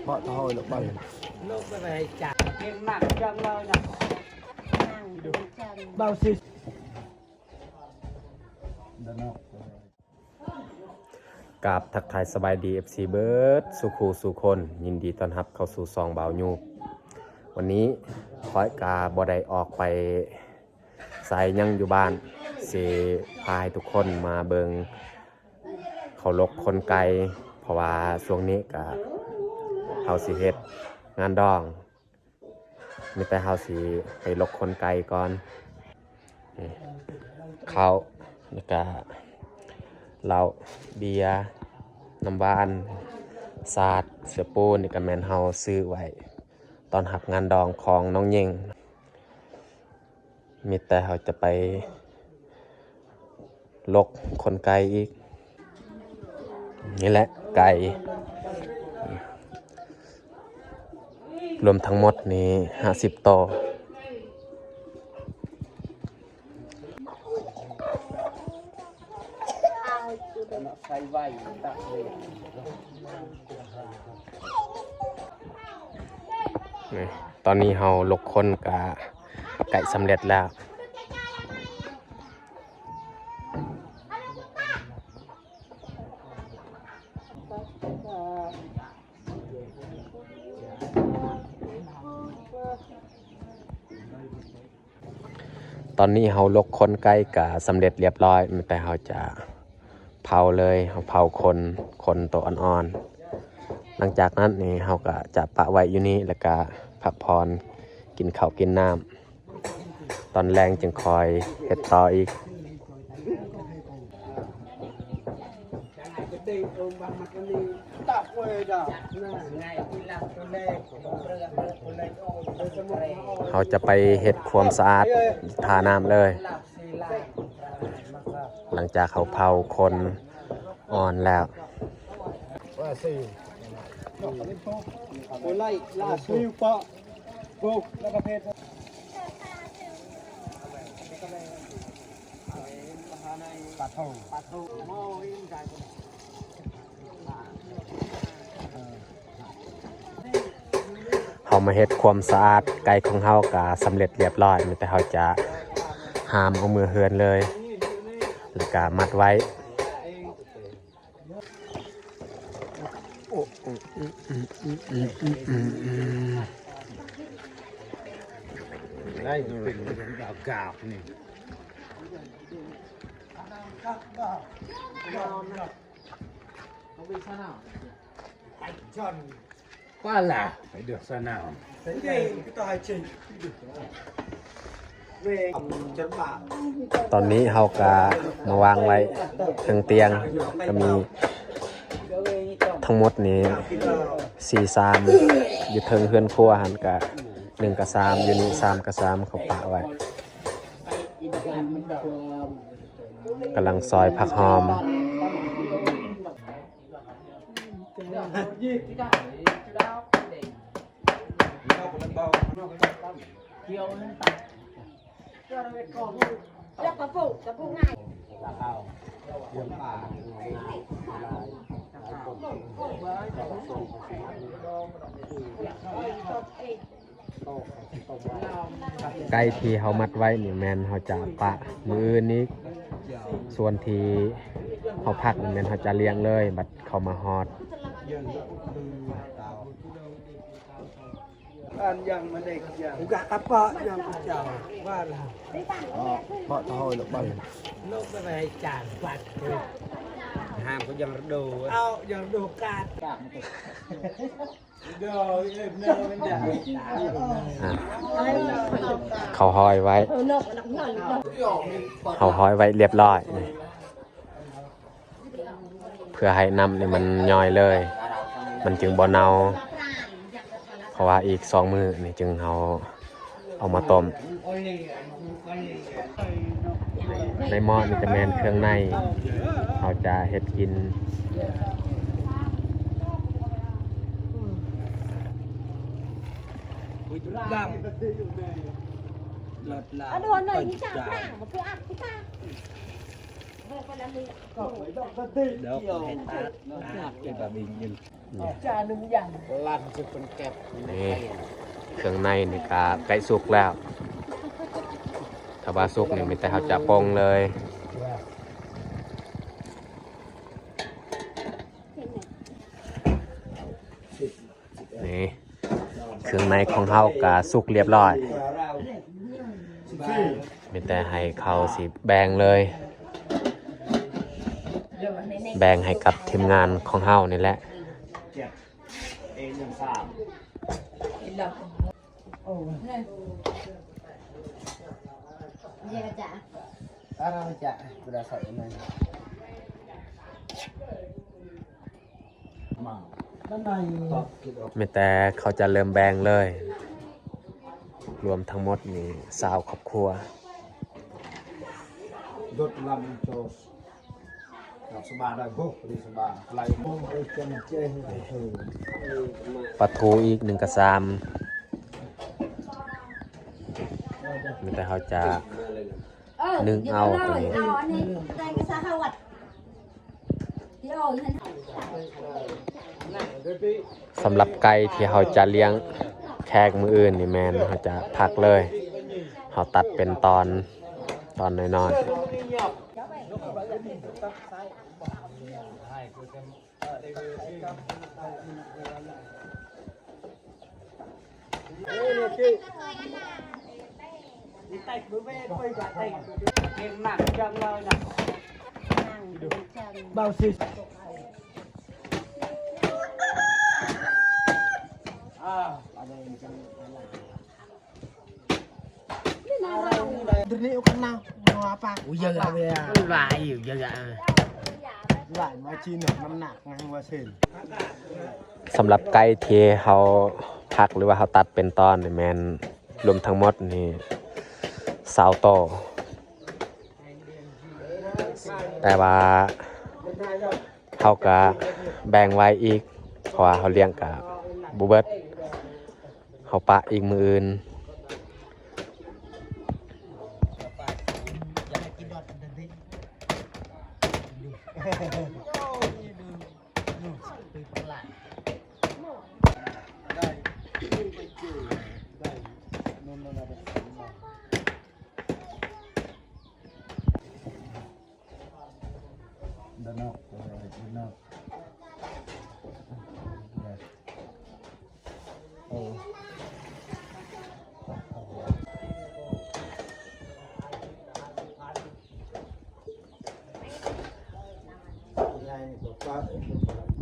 ເພາະເຂົາເອົາລົງໄປ ກາບທັກທາຍສະບາຍດີ ເອັຟຊີ ເບິດສູ່ຄູ່ສູ່ຄົນ, ຍິນດີຕ້ອນຮັບເຂົ້າສູ່ຊ່ອງບ່າວຍູບ. ວັນນີ້ຂ້ອຍກະບໍ່ໄດ້ອອກໄປໃສ, ຍັງຢູ່ບ້ານ, ຊິພາໃຫ້ທຸກຄົນມາເບິ່ງເຂົາຫຼົກຂົນໄກ່, ເພາະວ່າຊ່ວງນີ້ກະເຮົາຊິເຮັດງານດອງ. ມີແຕ່ເຮົາຊິໄປຫຼົກຂົນໄກ່ກ່ອນ. ນີ້ ເຂົ້າ ແລ້ວກະເຫຼົ້າ, ເບຍ, ນ້ຳຫວານ, ສາດ, ເສື້ອປູ, ນີ້ກະແມ່ນເຮົາຊື້ໄວ້ຕ້ອນຮັບງານດອງຂອງນ້ອງເຫຍົງ. ມີແຕ່ເຮົາຈະໄປຫຼົກຂົນໄກ່ອີກ. ນີ້ແຫຼະໄກ່ ລວມທັງໝົດນີ້ຫ້າສິບໂຕ. ນີ້ ຕອນນີ້ເຮົາຫຼົກຂົນກະໃກ້ສຳເລັດແລ້ວ. ຕອນນີ້ເຮົາຫຼົກຂົນໄກ່ກະສຳເລັດລຽບຮ້ອຍ, ມີແຕ່ເຮົາຈະເຜົາເລີຍ, ເຮົາເຜົາຂົນ, ຂົນໂຕອ່ອນໆ. ຫຼັງຈາກນັ້ນນີ້ເຮົາກະຈະປະໄວ້ຢູ່ນີ້ ແລ້ວກະພັກຜ່ອນ, ກິນເຂົ້າກິນນ້ຳ, ຕອນແລງຈຶ່ງຄ່ອຍເຮັດຕໍ່ອີກ. ເຮົາຈະໄປເຮັດຄວາມສະອາດທ່ານ້ຳເລີຍ, ຫຼັງຈາກເຮົາເຜົາຂົນອ່ອນແລ້ວ. ເຮົາມາເຮັດຄວາມສະອາດໄກ່ຂອງເຮົາກະສຳເລັດລຽບຮ້ອຍ, ມີແຕ່ເຮົາຈະຫາມເອົາເມືອເຮືອນເລີຍ ແລ້ວກະມັດໄວ້. ໄດ້ເປັນດາວກາບນີ້. ຕອນນີ້ເຮົາກະມາວາງໄວ້ເທິງຕຽງ, ກະມີທັງໝົດນີ້ສີ່ຊາມ, ຢູ່ເທິງເຮືອນຄົວຫັ້ນກະໜຶ່ງກະຊາມ, ຢູ່ນີ້ຊາມກະຊາມ, ເຂົາປະໄວ້. ກຳລັງຊອຍຜັກຫອມ. ໄກ່ທີ່ເຮົາມັດໄວ້ນີ້ແມ່ນເຮົາຈະປະມື້ອື່ນອີກ, ສ່ວນທີ່ເຮົາພັກນີ້ແມ່ນເຮົາຈະລ້ຽງເລີຍ, ບັດເຂົາມາຮອດ. ອ່າ ເຂົາຫ້ອຍໄວ້ ເຮົາຫ້ອຍໄວ້ລຽບຮ້ອຍ. ເພື່ອໃຫ້ນ້ຳນີ້ມັນຍ້ອຍເລີຍ ມັນຈຶ່ງບໍ່ເນົ່າ ເພາະວ່າອີກສອງມື້ນີ້ຈຶ່ງເຮົາ ເອົາມາຕົ້ມ. ໃນໝໍ້ນີ້ຈະແມ່ນເຄື່ອງໃນ ເຮົາຈະເຮັດກິນ. ເອົາໂດນໜ້ອຍນີ້ຈ້າ ຂ້າງບໍ່ຄືອັດຄືກັນ. ນີ້ ເຄື່ອງໃນນີ້ກະໃກ້ສຸກແລ້ວ. ຖ້າວ່າສຸກນີ້ມີແຕ່ເຮົາຈະປົງເລີຍ. ນີ້ ເຄື່ອງໃນຂອງເຮົາກະສຸກລຽບລ້ອຍ. ມີແຕ່ໃຫ້ເຂົາຊິແບ່ງເລີຍ, ແບ່ງໃຫ້ກັບທີມງານຂອງເຮົານີ້ແຫຼະ. ມີແຕ່ເຂົາຈະເລີ່ມແບ່ງເລີຍ. ລວມທັງໝົດນີ້ຊາວຄອບຄົວ. ປາທູອີກໜຶ່ງກະຊາມ. ມີແຕ່ເຮົາຈະໜຶ້ງເອົາໂຕນີ້. ສຳລັບໄກ່ທີ່ເຮົາຈະລ້ຽງແຂກມື້ອື່ນນີ້ແມ່ນເຮົາຈະພັກເລີຍ. ເຮົາຕັດເປັນຕອນ ຕອນນ້ອຍໆ. ສຳລັບໄກ່ທີ່ເຮົາພັກ ຫຼືວ່າເຮົາຕັດເປັນຕອນນີ້ແມ່ນລວມທັງໝົດນີ້ຊາວໂຕ. ແຕ່ວ່າເຮົາກະແບ່ງໄວ້ອີກ ເພາະວ່າເຮົາລ້ຽງກະບໍ່ເບິດ. ເຮົາປະອີກມື້ອື່ນ.